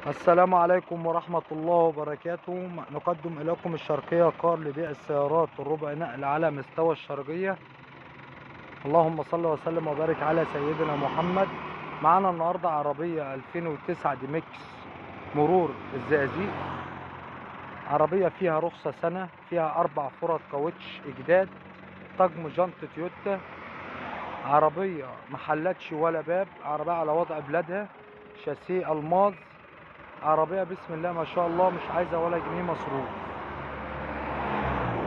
السلام عليكم ورحمة الله وبركاته. نقدم إليكم الشرقية كار لبيع السيارات الربع نقل على مستوى الشرقية. اللهم صل وسلم وبارك على سيدنا محمد. معانا النهاردة عربية 2009 ديمكس مرور الزقازيق، عربية فيها رخصة سنة، فيها 4 فرد كاوتش إجداد، طقم جنط تويوتا، عربية محلتش ولا باب، عربية على وضع بلادها، شاسيه ألماظ، عربية بسم الله ما شاء الله مش عايزة ولا جنيه مصروف.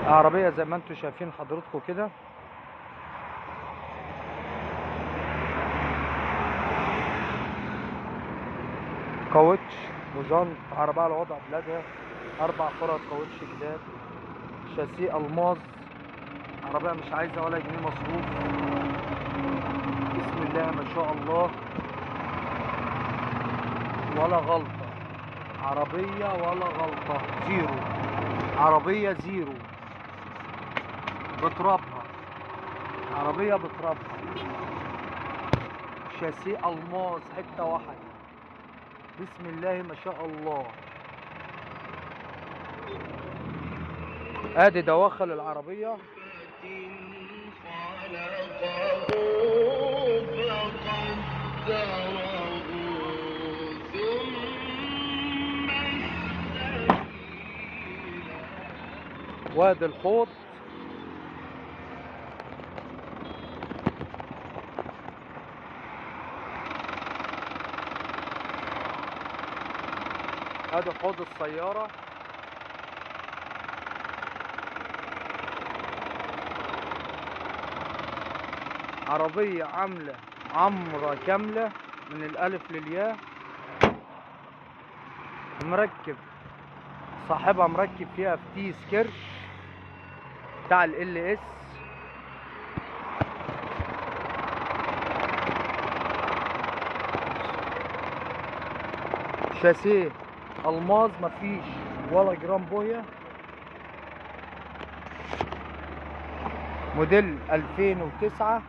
عربية زي ما انتم شايفين حضرتكم كده. كاوتش وجنط، عربية على وضع بلادها، 4 فرد كاوتش جداد، شاسيه ألماظ، عربية مش عايزة ولا جنيه مصروف، بسم الله ما شاء الله، ولا غلطة، عربية ولا غلطة، زيرو، عربية زيرو، بترابها، عربية بترابها، شاسيه ألماظ حتة واحدة، بسم الله ما شاء الله. ادي دواخل العربية. وادي الحوض، ادي حوض السيارة. عربية عاملة عمرة كاملة من الألف للياء، مركب صاحبها مركب فيها فتيس كرش بتاع ال اس. شاسيه ألماظ مفيش ولا جرام بوية، موديل 2009،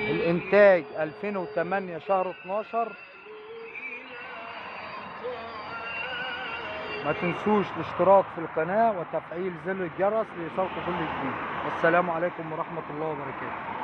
الانتاج 2008 شهر 12. ما تنسوش الاشتراك في القناة وتفعيل زر الجرس ليصلكم كل جديد. والسلام عليكم ورحمة الله وبركاته.